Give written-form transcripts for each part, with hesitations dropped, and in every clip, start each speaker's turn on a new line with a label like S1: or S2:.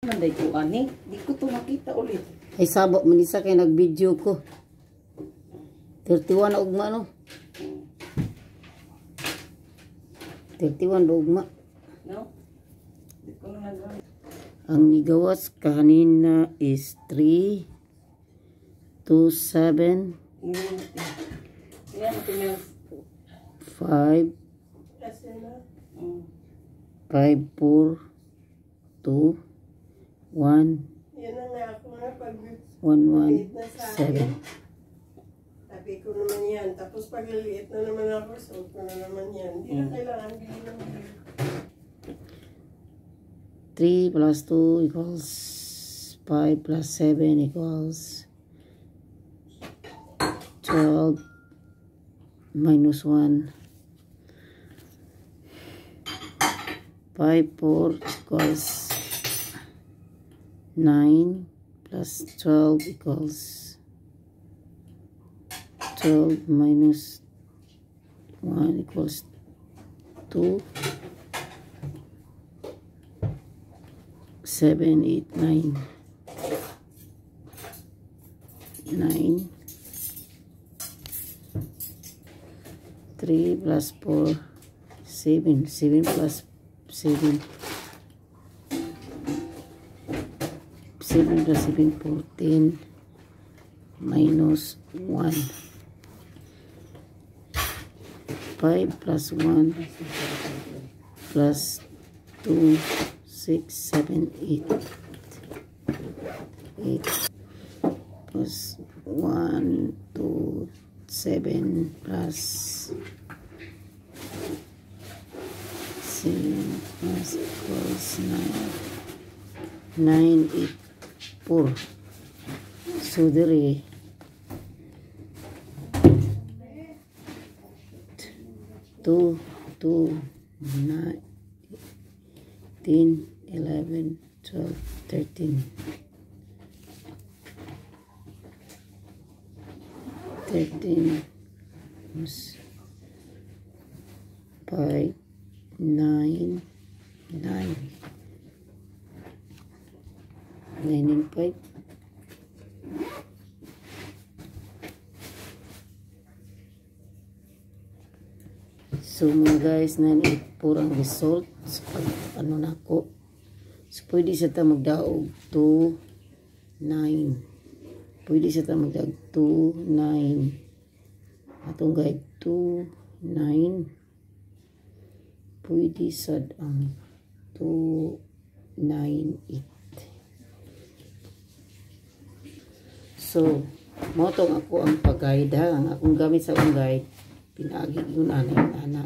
S1: Manday ko ani, di ko to makita ulit.
S2: Ay sabo man isa kay nag-video ko. 31 na ugma no. 31 ba ugma?
S1: No? Di ko na nagawa.
S2: Ang igawas kanina is 3 2 7
S1: Yan, tingnan.
S2: 5 5 4 2 1
S3: Yan na nga ako nga pag
S2: 1 1
S3: liit na sa akin.
S2: 7.
S3: Sabi ko naman yan. Tapos pag liliit na naman ako, suot ko na naman yan. Hindi na kailangan bilhin ng bilhin.
S2: 3 plus 2 equals 5 plus 7 equals 12 minus 1. 5 4 equals 9 plus 12 equals 12 minus 1 equals 2. 7, 8, 9. 9. 3 plus 4, 7. 7 plus 7. 7 plus 7, 14 minus 1. 5 plus 1 plus 2, 6, 7, 8. 8 plus 1, 2, 7 plus 7 plus equals 9. 9, 8, 4. So, dire 2, 2, 9, 10, 11, 12, 13. 13 5, 9, 9. 9 and 5. So mga guys, 984 ang result. So, pag, ano na ako. So pwede sa ta magdaog 2, 9. Pwede sa ta magdaog 2, 9. Atong guide 2, 9. Pwede sad ang 2, 9, 8. So, mao tong ako ang pag-guide ha. Ang akong gamit sa akong guide, pinaagi yun ana yun ana.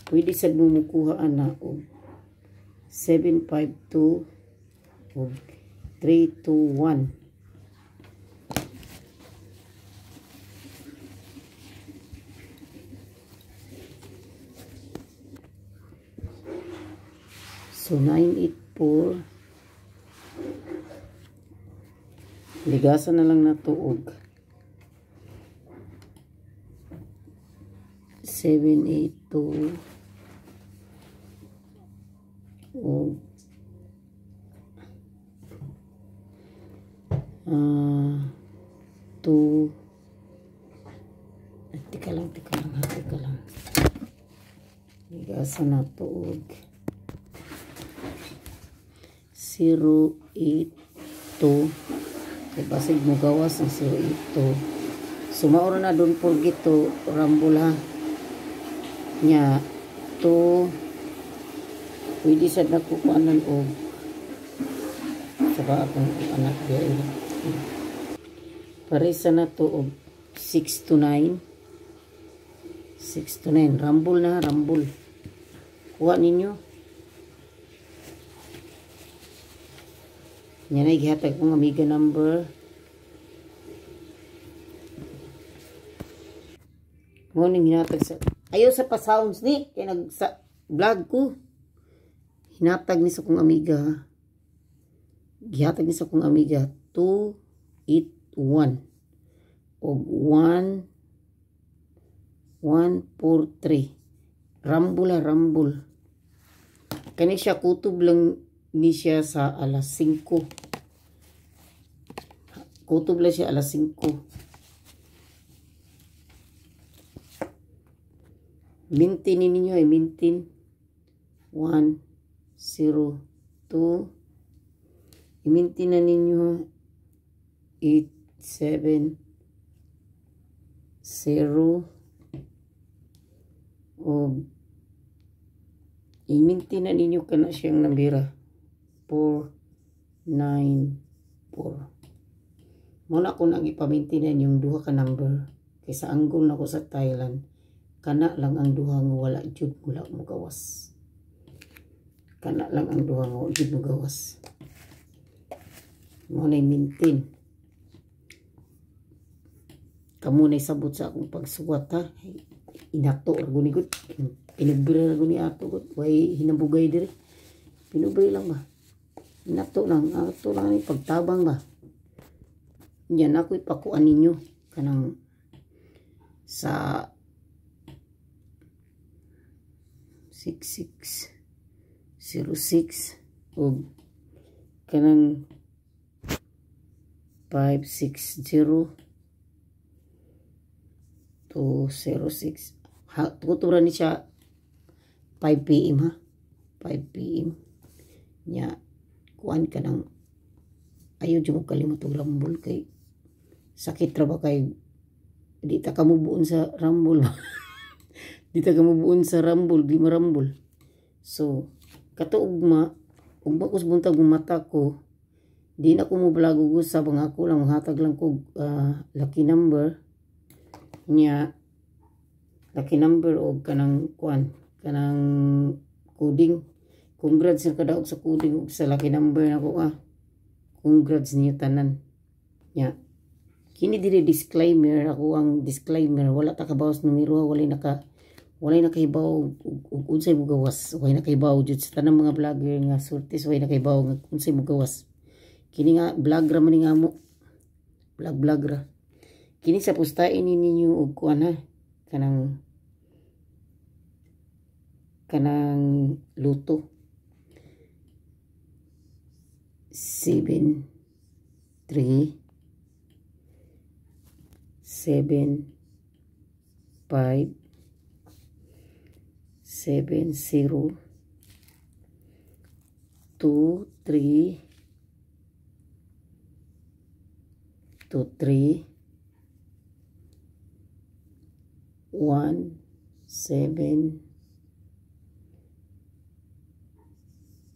S2: Pwede sad mo mukuha ana og 7, 5, 2 og 3, 2, 1. So 9, 8, 4. Ligasan na lang na to og 7, 8, 2 og 2. Teka lang, teka lang, ha, teka lang. Ligasan na to og 0, 8, 2. Kay basig mo gawas ang 0, 8, 2. So maura na don't forget to rumble ha. Nya 2. Pwede sad nakukuanan og saka akong anak diya. Paresa na to og 6 to 9. 6 to 9. Rumble na, rumble. Kuha ninyo. Yan ay gihatag kong amiga number. Morning hinatag sa ayaw sa pa-sounds ni kay nag sa vlog ko. Hinatag ni sa kong amiga. Gihatag ni sa kong amiga 2 8 1 og 1 1, 4, 3. Rambol ha, rambol. Kani siya kutob lang ni siya sa alas 5. Kutob lang siya alas 5. Mintin ninyo ay mintin. 1, 0, 2. Imintin na ninyo 8, 7, 0. O imintin na ninyo kana siyang nambira. 4, 9, 4. Muna ko nang ipamintinan yung duha ka number. Kaysa anggol na ko sa Thailand, kana lang ang duha nga wala jud mula mo gawas. Kana lang ang duha nga wala jud mo gawas. Mo na mintin. Kamo na sabot sa akong pagsuwat ha. Inato ra guni gud. Pinubre ra guni ato gud. Way hinabugay diri. Pinubre lang ba. Inato lang, ato lang ni pagtabang ba. Yan ako ipakuan ninyo kanang sa 66 06 og kanang 5 6 0 2 0 6. Ha, tuturan ni siya 5 PM ha. 5 PM. Nya kuan ka ng ayaw dyan mo kalimot og rambol kay sakit ra ba kay di ta kamubuon sa rambol. Di ta kamubuon sa rambol, di marambol. So kato ugma, ugma ko sa buntag mata ko, di na ko mo vlog og usab, ang ako lang hatag lang ko lucky number nya, lucky number og kanang kuan, kanang coding. Congrats na kadaog sa coding og sa lucky number nako ah. Congrats niyo tanan. Nya kini diri disclaimer, ako ang disclaimer, wala ta kabawas numero, walay nakahibaw og unsay mugawas, walay nakahibaw jud sa tanang mga vlogger nga surtis, walay nakahibaw nga unsay mugawas. Kini nga vlog ra man ni nga mo. Vlog vlog ra. Kini sa pustain ni ninyo og kuan ha, kanang kanang luto. 7 3 7 5 7 0 2 3 2 3 1 7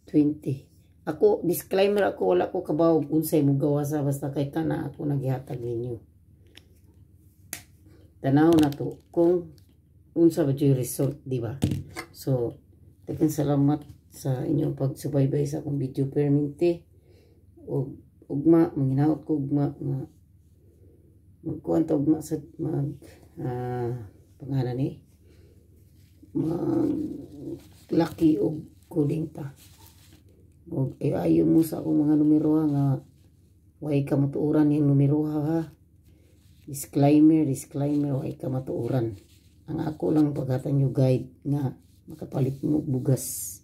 S2: 20. Ako, disclaimer ako, wala ko kabaw unsay mugawasa, basta kay kana ako naghihatag ninyo. Tanaw na to kung unsa ba jud result, di ba? So, daghang salamat sa inyong pagsubaybay sa akong video permente. Og ugma, manginaot ko ugma nga magkuan ta ugma sa mag pangalan ni mag lucky og coding ta. Og ayo mo sa akong mga numero ha, nga way ka matuoran yung numero ha. Disclaimer, disclaimer, way ka matuoran. Ang ako lang paghatan nyo guide nga makapalit mo bugas.